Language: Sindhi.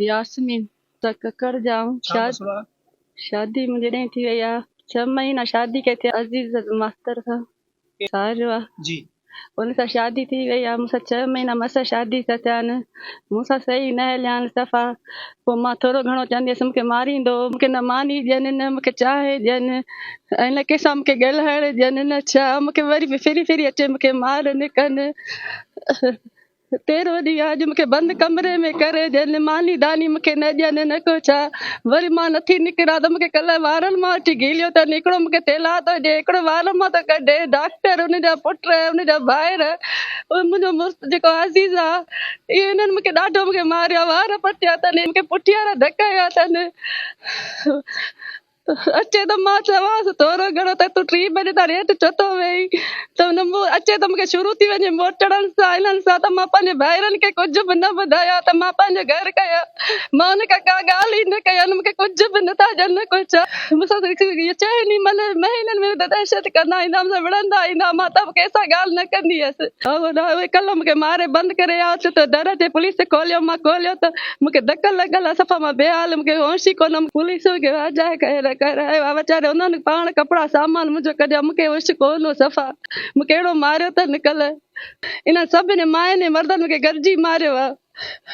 ياسمين ته ڪڪڙ جا ڇا مسئلو آهي؟ شادي منهنجي ڏهين ٿي وئي آهي ڇهه مهينا شادي کي ٿيا عزيز ماستر سان ساريو آهي جي ان سان شادي ٿي وئي آهي مون سان ڇهه مهينا مس شادي سان ٿيا آهن مون سان صحيح نه هليا آهن صفا پوء مان ٿورو گهڻو چوندي هيس مون کي ماريندو مون کي نه ماني ڏين نه مون کي چانهه ڏين ۽ نه ڪنهن سان مون کي ڳالهائڻ ڏين نه ڇا مون کي وري به ڦري ڦري اچي مون کي مارن ڪن تيرهون ڏينهن اڄ مون کي بند ڪمري ۾ ڪري ڏين، ماني داني مون کي نه ڏين نه ڪو ڇا، وري مان نٿي نڪران ته مون کي ڪلهه وارن مان وٺي گهليو اٿن، هڪڙو مون کي ٿيلها ٿو ڏي، هڪڙو وارن مان ٿو ڪڍي، ڊاڪٽر، ان جا پٽ، ان جا ڀائر، منهنجو مڙس جيڪو عزيز آ، اهي انهن مون کي ڏاڍو مون کي ماريو آ، وار پٽيا اٿن، مون کي پٺيان وارا ڌڪ هنيا اٿن. اچي ته مان چوانس ٿورو گهڻو ته تون ٽي بجي تائين ريٽ ڇو ٿو ويهين ته هن مون اچي ته مون کي شروع ٿي وڃي موٽڙن سان انهن سان ته مان پنهنجي ڀائرن کي ڪجهه به نه ٻڌايان ته مان پنهنجو گهر ڪيان مان ان کان ڪا ڳالهه ئي نه ڪيان مون کي ڪجهه به نٿا ڏين ڪجهه مون سان چئن ئي مهينن ۾ دهشت ڪندا ايندا مون سان وڙهندا ايندا مان ته به ڪنهن سان ڳالهه نه ڪندي هيس اهي ڪلهه مون کي ماري بند ڪري آيو اچ ته در تي پوليس کوليو مان کوليو ته مون کي ڌڪ لڳل آ صفا مان بي حال مون کي هوش ئي ڪونه پوليس کي واجهائي ڪري ڪرايو آ ويچاري انهن پاڻ ڪپڙا سامان منهنجو ڪڍيا مون کي هوش ڪونه هو صفا مون کي اهڙو ماريو اٿن ڪلهه انهن سڀني ماين ۽ مردن مون کي گڏجي ماريو آ.